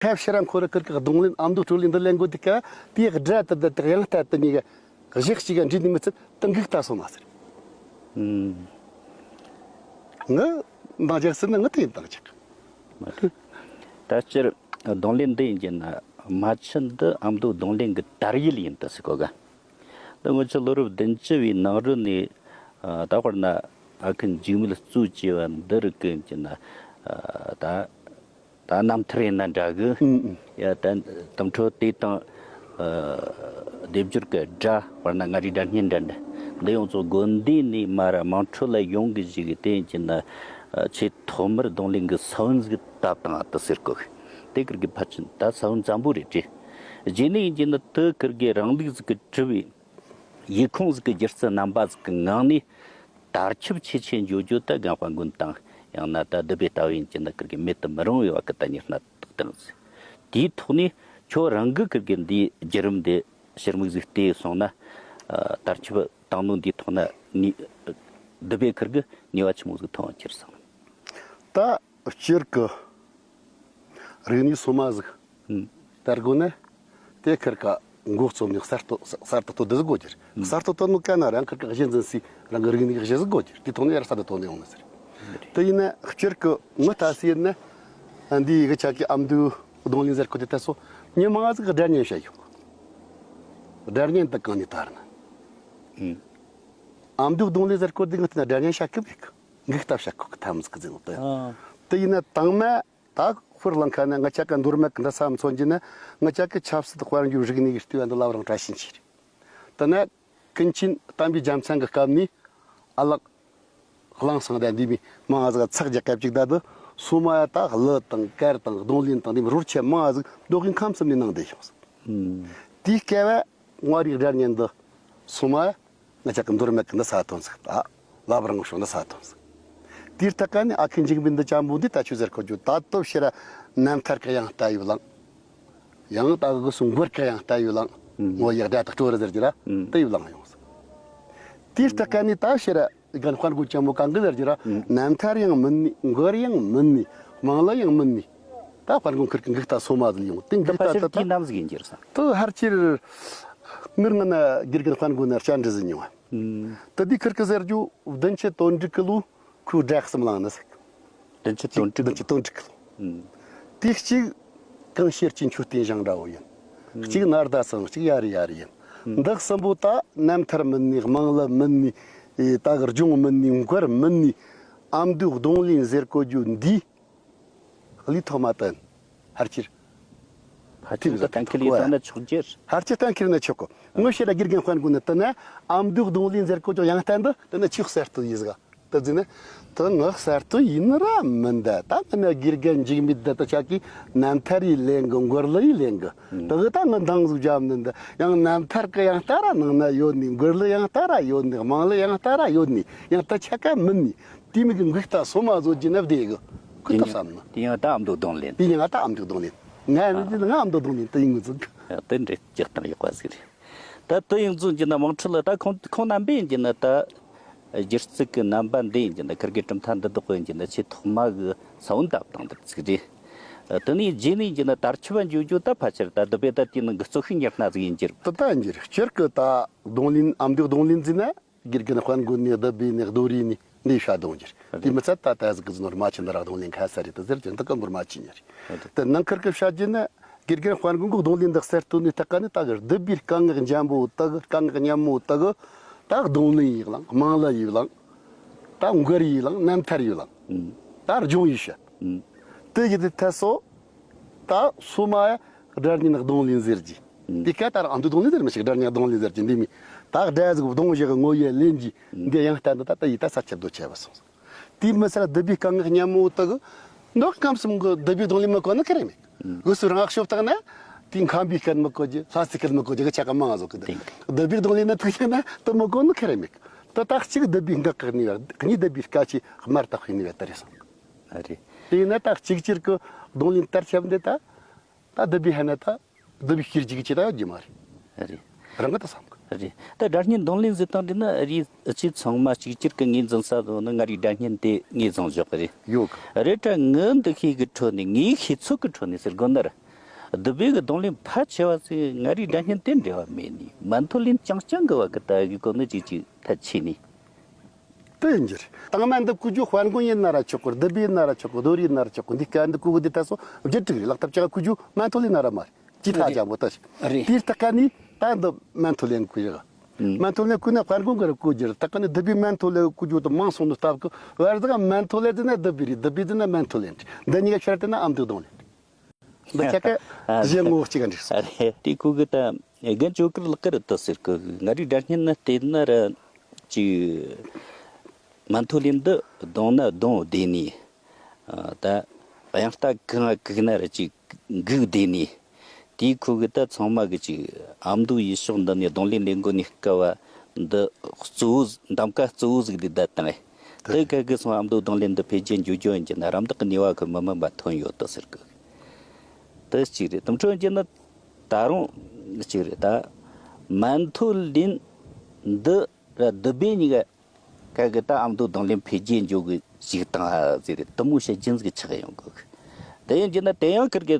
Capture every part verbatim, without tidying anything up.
ཐབས་ཤེས་ར་ཁོ་ར་ཁིར་གི་རྡུང་ལེན་ཨ་མདོ་སྤྲོད་ལེན་འདི་ལེན་དགོས་དུས་ཀ་དེའི་སྒྲ་དེ་དེ་དག་ཡང་ལྟ་དུ་ཉིད་གཞི་གཅིག་ག་འདྲེས་ནས་མི་ཚད་དུ་འགུག་ལྟ་སོང་མ་ཟེར། ཨུམ། ངི་འདང་རྒྱག་ཟེར་ན་ངི་དེ་ཡིན་འདང་རྒྱག་མ་རེད། ད་སྤྱིར་རྡུང་ལེན་འདི་ཡིན་གྱི་ན་མ་ཆུ་འདི་ཨ་མདོ་རྡུང་ལེན་གྱི་དར་ཡུལ་ཡིན་ད་ཟེར་གོ་ག་ད་སྔོན་ཆད་ལོ་རབས་བདུན་ཅུ་བའི་ནང་རོལ་ནས་ཨ་ད་དཔེར་ན་ཨ་ཁུ་འཇིགས་མེད་གཙོ་བྱས་པ་འདི་རིགས་ཀྱི་ཡིན་གྱི་ན་ཨ་ད། ད་རྣམ་ཐར་ཡིན་ན་འདྲ་གི། ཨུམ་ཨུམ། ཡ་ད་དུམ་འཕྲོ་དེ་དང་ཨ་སྡེབ་སྦྱོར་གྱི་སྒྲ་བར་ན་ང་རའི་སྒྲ་སྙན་འདྲ་འདྲ་འདི་ཡོངས་རྫོགས་དགོན་སྡེ་ནས་མར་དམངས་ཁྲོད་ལ་ཡོང་གི་བཞུགས་གི་དེ་ཡིན་གྱི་ན་ཨ་ཆེས་ཐོག་མར་རྡུང་ལེན་གྱི་ས་བོན་ཟིག་བཏབ་བཏང་ཨ་ཏི་ཟེར་གོ་གི། དེ་ཁིར་གི་ཕལ་ཆེར་ད་ས་བོན་འཛམ་བུ་རེད་དྲི། རྗེས་ནས་ཡིན་གྱི་ན་དེ་ཁིར་གི་རང་ལུགས་ཟིག་གི་གྲུབ་པའི་ཡིག་ཁུངས་ཟིག་གི་སྒྱུ་རྩལ་རྣམ་པ་ཟིག་གི་ངང་ནས། དར་ཁྱབ་ཆེ་ཆེ་འགྱོ་རྒྱུ་ད་རྒན་དཔལ་མགོན་དང་ཡང་ན་ད་བདུད་བྷེ་ལྟ་བུ་ཡིན་གྱི་འདི་ཁིར་གི་མེད་དུ་མི་རུང་བའི་བ་གི་ད་ཉི་སྣ་ཏོག་དང་ཟིག་དེའི་ཐོག་ནས་ཁྱོད་རང་གི་ཁིར་གི་འདིའི་བརྒྱུད་རིམ་འདི་ཕྱིར་མིག་ཟིག་བལྟས་སོང་ན་ཨ་དར་ཁྱབ་བཏང་ནོ་འདིའི་ཐོག་ན་ནི་བདུད་བྷེ་ཁིར་གི་ནུས་པ་ཆི་མོ་ཟིག་ཐོན་གྱུར་སོང་། ད་སྤྱིར་གི་རིག་གནས་སོ་མ་ཟིག་ཨུམ། ལྟར་དགོས་ན། དེ་ཁིར་ཀ་མགོ་རྩོམ་ནས་གསར་གཏོད་གསར་གཏོད་གཏོད་དེ་ཟིག་དགོས་རྒྱུ་རེད། གསར་གཏོད་གཏོད་ནོ་ག་ན་རང་ཁིར་ཀ་གཞི་འཛིན་སའི་རང་གི་རིག་གནས་ཀྱི་གཞི་ཟིག་དགོས་རྒྱུ་རེད། དེ་ཐོག་ནས་ཡར་གསར་གཏོད་གཏོད་ནས་ཡོང་ནི་ཟེར། དེ་ཡིན་ན་སྤྱིར་གི་ངི་ལྟ་སི་ཡིན་ན། འདི་ཡི་གི་ཆ་གི་ཨ་མདོའི་རྡུང་ལེན་ཟེར་གོ་དེ་ལྟ་སོ། མྱི་མང་ཟིག་གི་སྒྲ་སྙན་བཤད་ཡོད། སྒྲ་སྙན་དེ་གང་ནས་དར་ན། ཨུམ། ཨ་མདོའི་རྡུང་ལེན་ཟེར་གོ་དེ་ངི་ལྟ་ན་སྒྲ་སྙན་བཤད་གི་མེད་གི། འགུག་ལྟ་བཤད་གོ་གི་ཐམས་ཅད་ཀྱི་ཟེར་ནོ་དེ། ཨ། དེ་ཡིན་ན་དང་མ། ད་ཧུར་ལང་ཁ་ན་ང་ཅག་གི་མདོ་སྨད་ཀྱི་འདི་ས་མཚོན་གྱི་ན་ང་ཅག་གི་ཆབ་སྲིད་དཔལ་འབྱོར་རིག་གནས་ཀྱི་ལྟེ་བ་འདི་ལབ་རང་བཀྲ་ཤིས་ཆེ་རེད། དེ་ན་ཀུན་མཁྱེན་བསྟན་པའི་རྒྱལ་མཚན་གྱི་སྐབས་ནས་ཨ་ལགས་གླང་སང་དང་འདི་མི་མང་ང་ཟིག་ཚགས་རྒྱག་སྐབས་ཅིག་ད་དུ་སོ་མ་ཡ་ད་གླུ་དང་གར་དང་རྡུང་ལེན་དང་འདི་མི་རོལ་ཆ་མང་ང་ཟིག་མདོ་དབུས་ཁམས་གསུམ་ནས་གནང་བསྡད་བྱུང་། དེའི་སྐབས་བ་ང་རིག་སྒྲ་སྙན་འདི་སོ་མ་ཡ། ང་ཅག་གི་མདོ་སྨད་ཀྱི་འདི་ས་ཐོན་ཟིག་ད། བླ་བྲང་གི་ཕྱོགས་འདི་ས་ཐོན་ཟིག་དེའི་ཐད་ཀ་ནས་ཨ་ཁུ་འཇིགས་མེད་འདི་ཅན་པོ་འདི་ད་ཆོས་ཟེར་གོ་རྒྱུ་ད་སྟོབས་ཤེ་ར་ནམ་ཐར་གི་ཡང་ལྟ་ཡོད་ལང་། ཡང་ད་གི་སུ་མགོར་གི་ཡང་ལྟ་ཡོད་ལང་། ངོ་ཡག་སྒྲ་དག་སྤྲོ་ར་ཟེར་གྱི་ར་དེ་ཡོད་ལང་ཡོང་ཟིག་དེའི་ཐད་ཀ་ནས་ད་ཤེ་ར་རྒན་དཔལ་མགོན་ཅན་པོ་གང་གི་ཟེར་གྱི་ར་ནམ་ཐར་ཡང་མིན་ནི་མགོར་ཡང་མིན་ནི་དམངས་གླུ་ཡང་མིན་ནི་ད་དཔལ་མགོན་ཁིར་གི་འགུག་ལྟ་སོ་མ་ཟིག་ཡོང་དེ་འགུག་ལྟ་ད་ད་ད་ཧར་ཅིར། ངེར་ང་ན་དགེ་རྒན་དཔལ་མགོན་ན་བཅར་འདྲི་ཟིན་མྱོང་བ། ད་འདི་ཁིར་ཀི་ཟེར་རྒྱུ་བདུན་ཅུ་དོན་དྲུག་གི་ལོ་ཁོའི་སྒྲ་གསུམ་བླངས་ནི་ཟིག་བདུན་ཅུ་དོན་དྲུག་བདུན་ཅུ་དོན་དྲུག་གི་ལོ། དེ་གཅིག་གངས་ཤེར་གྱི་མཆོད་རྟེན་བཞེངས་འདྲ་བོ་ཡིན། གཅིག་ནར་ཟླ་སང་གཅིག་ཡ་རི་ཡ་རི་ཡིན། འདི་གསུམ་པོ་ད་རྣམ་ཐར་མིན་ནི་དམངས་གླུ་མིན་ནི། ད་གི་ལྗོངས་མིན་ནི་མགར་མིན་ནི། ཨ་མདོའི་རྡུང་ལེན་ཟེར་གོ་རྒྱུ་འདི། གླུ་ཐོག་མ་དེ་ཧར་ཅིར། ཕལ་ཆེར་ད་གཏན་འཁེལ་ཡིན་ཙང་ན་ཆོག་རྒྱུ། ཧར་ཅིར་གཏན་འཁེལ་ན་ཆོག་གོ། ངོ་ཤེས་ལ་དགེ་རྒན་དཔལ་མགོན་ནི་དེ་ན་ཨ་མདོའི་རྡུང་ལེན་ཟེར་གོ་ཅོག་ཡང་བསྟན་འདི་དེ་ན་ཆོས་གསར་གཏོད་ཡིན་ཟིག་དེ་ཟིན་ནི་དེ་ངག་གསར་གཏོད་ཡིན་ར་མིན་ད་ད་ང་ན་དགེ་རྒན་འཇིགས་མེད་འདི་ད་ཆ་གི་རྣམ་ཐར་ཡི་ལེན་གི་མགར་གླུ་ཡི་ལེན་གི་དེ་གི་ད་ང་འདང་ཟིག་རྒྱབ་ནི་འདི་ཡང་རྣམ་ཐར་གི་ཡང་ལྟ་ར་ནང་ན་ཡོད་ནི་མགར་གླུ་ཡང་ལྟ་ར་ཡོད་ནི་དམངས་གླུ་ཡང་ལྟ་ར་ཡོད་ནི་ཡང་ད་ཆ་ག་མིན་ནི། དེ་མིག་གི་འགུག་ལྟ་སོ་མ་བཟོ་རྒྱུ་ན་བདེ་གི། ཁུ་ཐབ་བསམ་ན། དེ་ཡང་ད་ཨ་མདོ་རྡུང་ལེན། དེ་ཡང་ད་ཨ་མདོ་རྡུང་ལེན། ང་ནི་དེ་ང་ཨ་མདོ་རྡུང་ལེན་དེ་ཡིན་ངུ་ཟིག་དེ་འདྲའི་ལྕགས་སྟངས་ཡག་པ་ཟིག་རེད། ད་དེ་ཡིན་ཙང་གྱི་ན་དམངས་ཁྲོད་ལ་ད་ཁོང་ཁོང་རྣམ་པས་ཡིན་གྱི་ན་ད་སྒྱུ་རྩལ་གྱི་རྣམ་པ་འདི་ཡིན་གྱི་ན་ཁིར་གི་གྲུབ་མཐའ་འདི་དག་ཡིན་གྱི་ན་ཆེས་ཐོག་མ་གི་ས་བོན་བཏབ་སྟངས་འདི་ཟིག་རེད། དེ་ནས་རྗེས་ནས་ཡིན་གྱི་ན་དར་ཁྱབ་པ་འཇུག་རྒྱུ་ད་ཕལ་ཆེར་ད་བདུད་བྷེ་ད་དེ་ནང་གི་གཙོ་ཤོས་ཉེར་ལྔ་ཟིག་ཡིན་གྱི་རེད། དེ་ད་ཡིན་གྱི་རེད། སྤྱིར་གི་ད་རྡུང་ལེན་ཨ་མདོའི་རྡུང་ལེན་ཟེར་ན། དགེ་རྒན་དཔལ་མགོན་ནས་བདུད་བྷེ་ནས་རྡོ་རི་ནས་འདི་བཤད་དོང་གྱིར་དེ་མི་ཚད་ད་ད་ཟིག་གི་ཟིན་ནོར་མ་ཆེ་འདི་རག་རྡུང་ལེན་ཁ་ས་རེད་དུ་ཟེར་གྱི་འདི་ཀ་འབུར་མ་ཆེ་ཉེར་དེ་ནང་ཁུར་གི་བཤད་རྒྱུ་ནི་དགེ་རྒན་དཔལ་མགོན་གི་རྡུང་ལེན་འདི་གསར་གཏོད་ནས་ད་ཀ་ནི་ད་གི་བདུད་བྷེའི་སྐད་ངག་འཇམ་པོ་ད་གི་སྐད་ངག་སྙན་མོ་ད་གི་ད་རྡུང་ལེན་ཡིག་ལང་དམངས་གླུ་ཡིག་ལང་ད་མགར་ཡིག་ལང་རྣམ་ཐར་ཡིག་ལང་ད་ལྗོངས་ཡིག་བཤད། དེ་ཡི་དེ་ཐད་སོ། ད་སོ་མ་ཡ་སྒྲ་སྙན་རྡུང་ལེན་ཟེར་གྱི། དེ་ཀ་ད་ར་ཨ་མདོ་རྡུང་ལེན་ཟེར་མི་ཞིག་སྒྲ་སྙན་རྡུང་ལེན་ཟེར་གྱི་འདི་མི། ད་སྒྲ་ཟིག་རྡུང་བཞག་གི་ངོ་ཡ་ལེན་གྱི་འདི་ཡང་བསྟན་འདི་ད་ད་ཡི་ད་ས་ཆབ་རྡོ་ཆེ་བ་སོང་། དེ་མི་སར་བདུད་བྷེའི་སྐད་ངག་སྙན་མོ་དག་མདོ་ཁམས་གསུམ་གི་བདུད་བྷེའི་རྡུང་ལེན་མི་གོ་ནི་ཁེ་རེ་མེད། འུ་སུ་རང་ཤོབ་བཏང་ན། དེ་ཁམས་པའི་སྐད་མི་གོ་རྒྱུ་ལྷ་སའི་སྐད་མི་གོ་རྒྱུ་གི་ཆ་ག་མང་ང་ཟོ་གི་འདི། བདུད་བྷེའི་རྡུང་ལེན་ན་ཐུག་ཤེ་ན་དུ་མི་གོ་ནི་ཁེ་རེ་མེད། ད་ད་གཅིག་བདུད་བྷེའི་འགག་གི་ནི་ཡ་གཉིས་བདུད་བྷེའི་སྐད་ཆའི་དམར་ཐག་ཤེས་ནི་ཡ་ད་རེ་སོང་། ཨ་རེད། དེ་ཡིན་ན་ད་གཅིག་གྱུར་གི་རྡུང་ལེན་དར་ཁྱབ་འདི་ད། ད་བདུད་བྷེའི་ཧ་ན་ད་བདུད་བྷེའི་ཤེར་རྒྱུག་གི་ཆེད་ད་ཡོད་རྒྱུ་མ་རེད། རེད། རང་གི་ད་བསམ་གི། རེད། ད་སྒྲ་སྙན་རྡུང་ལེན་ཟེར་སྟངས་འདི་ནི་རེད་ཅི་ཚང་མ་གཅིག་གྱུར་གི་ངོས་འཛིན་ས་དོ་ནི་ང་རའི་སྒྲ་སྙན་དེ་ངོས་བཟུང་བཞག་གི་རེད། ཡོད་གི། རེད་ད་ངའི་འདུ་ཤེས་གི་ཁྲོད་ནས་ངའི་ཤེས་ཚོད་གི་ཁྲོད་ནས་ཟེར་དགོས་ན་ར། བདུད་བྷེ་གི་རྡུང་ལེན་ཕལ་ཆེ་བ་ཚོས་མངའ་རིས་སྒྲ་སྙན་དེ་འབྲེལ་བ་མེད་ནི། མན་ཐོ་ལིན་རྐྱང་རྐྱང་གི་བ་གི་ད་གི་གོ་ནི་ཅིག་ཅིག་ཐད་ཆེ་ནི། དེ་ཡིན་རྒྱུ་རེད། དང་མ་འདི་བཀོད་རྒྱུ་དཔལ་མགོན་ཡིན་ན་ར་ཆོག་གི། བདུད་བྷེ་ཡིན་ན་ར་ཆོག་གི། རྡོ་རི་ཡིན་ན་ར་ཆོག་གི། འདི་སྐད་འདི་བཀོད་གི་འདི་ད་སོ་བརྒྱད་དྲུག་རེད། ལག་ཐབས་ཅག་བཀོད་རྒྱུ་མན་ཐོ་ལིན་ན་ར་མ་རེད། ཅི་ཐ་རེད། ཅང་པོ་ད་རེད། རེད། དེའི་ལྟ་ཀ་ནི་ད་འདི་མན་ཐོ་ལིན་བཀོད་ཡོད། ཨུམ། མན་ཐོ་ལིན་བཀོད་ན་དཔལ་མགོན་གི་ར་བཀོད་རྒྱུ་རེད། ལྟ་ཀ་ནི་བདུད་བྷེ་མན་ཐོ་ལིན་བཀོད་རྒྱུ་དུ་མང་སོང་ནི་སྟབས་གི་བར་དག་མན་ཐོ་ལིན་དེ་ན་བདུད་བྷེ་རེད། བདུད་བྷེ་དེ་ན་མན་ཐོ་ལིན་རེད། འདི་གཉིས་ཀ་ཤར་དེ་ན་ཨ་མདོའི་རྡུང་ལེན་རེད། འདི་ཆ་ཀ་ཨ་གཞན་ངོ་བོ་གཅིག་ག་འགྲིག་སོང་། ཨ་རེད། དེ་ཁོ་གི་ད་རྒན་ཇོ་ཀར་ལགས་ཀར་ལྟ་ཟེར་གི། མངའ་རིས་སྒྲ་སྙན་ན་བལྟས་ན་ར་ཅིག་མན་ཐོ་ལིན་འདི་རྡུང་ན་རྡུང་བདེ་ནི། ཨ་ད་དབྱངས་རྟ་གང་གུག་ན་ར་ཅིག་འགུག་བདེ་ནི། དེའི་ཁོ་གི་ད་ཚང་མ་གི་ཅིག་ཨ་མདོ་ཡུལ་ཕྱོགས་འདི་ནས་རྡུང་ལེན་ལས་འགོ་ནས་སྐབས་བ་འདི་གཙོ་བོ་འདམ་ཀ་གཙོ་བོ་ཟིག་འདི་བསྡད་བཏང་ངས། དེ་ག་གི་སོང་ཨ་མདོ་རྡུང་ལེན་འདི་འཕེལ་རྒྱས་འགྱོ་རྒྱུ་ཡིན་གྱི་ན་རམ་འདེགས་ཀྱི་ནུས་པ་ཁོ་མི་དམན་པ་ཐོན་ཡོད་དོ་ཟེར་གི། དེ་གཅིག་རེད། དེ་འཕྲོ་ཡིན་གྱི་ན་ད་རུང་གཅིག་རེད། ད་མན་ཐོ་ལིན་འདི་ར་བདུད་བྷེ་གཉིས་ཀ་ག་གི་ད་ཨ་མདོ་རྡུང་ལེན་འཕེལ་རྒྱས་འགྱོ་གི་ཞིག་བཏང་ཟེར་རེད། དེ་མོ་བཤད་རྒྱུན་ཟིག་ཆགས་ཡོང་གི། དེ་ཡིན་གྱི་ན་དེ་ཡང་ཁིར་གི་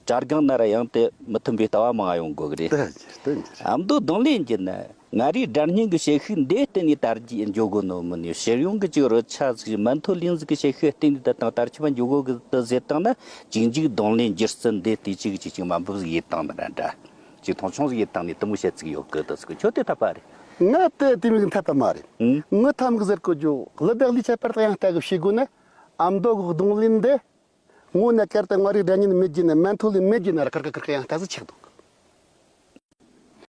གྲྭ་སྒང་ན་ར་ཡང་དེ་མི་མཐུན་པའི་ལྟ་བ་མང་ཡོང་གོ་གི་རེད། དེ་ཡིན་རྒྱུ་རེད། དེ་ཡིན་རྒྱུ་རེད། ཨ་མདོ་རྡུང་ལེན་གྱི་ན་མངའ་རིས་སྒྲ་སྙན་གྱི་བྱེད་ཤུགས་འདི་བརྟེན་ནས་དར་རྒྱས་འགྱོ་གོ་ནོ་མིན་ནས། ཕྱིར་ཡོང་གི་ཅིག་རོལ་ཆ་ཟིག་མན་ཐོ་ལིན་ཟིག་གི་བྱེད་ཤུགས་བརྟེན་ནས་ད་དང་དར་ཁྱབ་འགྱོ་གོ་གི་དུ་ཟེར་བཏང་ན་ཅིག་འཇིག་རྡུང་ལེན་སྒྱུ་རྩལ་འདི་དེ་ཅིག་ཅིག་ཅིག་མ་འབབ་ཟིག་ཡེད་བཏང་ན་ར་འདྲ། ཅིག་མཐོང་ཆུང་ཟིག་ཡེད་བཏང་ནས་དུ་མོ་བཤད་ཚིག་ཡོད་གི་དུ་ཟིག་ཁྱོད་དེ་འཐད་པ་རེད། ང་དེ་དེ་མིག་འཐད་པ་མ་རེད། ཨང་། ངི་ཐམ་གི་ཟེར་གོ་རྒྱུ་གླུ་དག་ལི་ཆད་པར་དག་ཡང་ལྟ་གི་བྱེད་དགོས་ན་ཨ་མདོ་གི་རྡུང་ལེན་འདི། ངོ་ན་ཀར་ཏེ་མངའ་རིས་སྒྲ་སྙན་མེད་རྒྱུ་ན་མན་ཐོ་ལིན་མེད་རྒྱུ་ན་ར་ཀར་ཀ་ཀར་ཀ་ཡང་ལྟ་ཟིག་ཆགས་འདུག།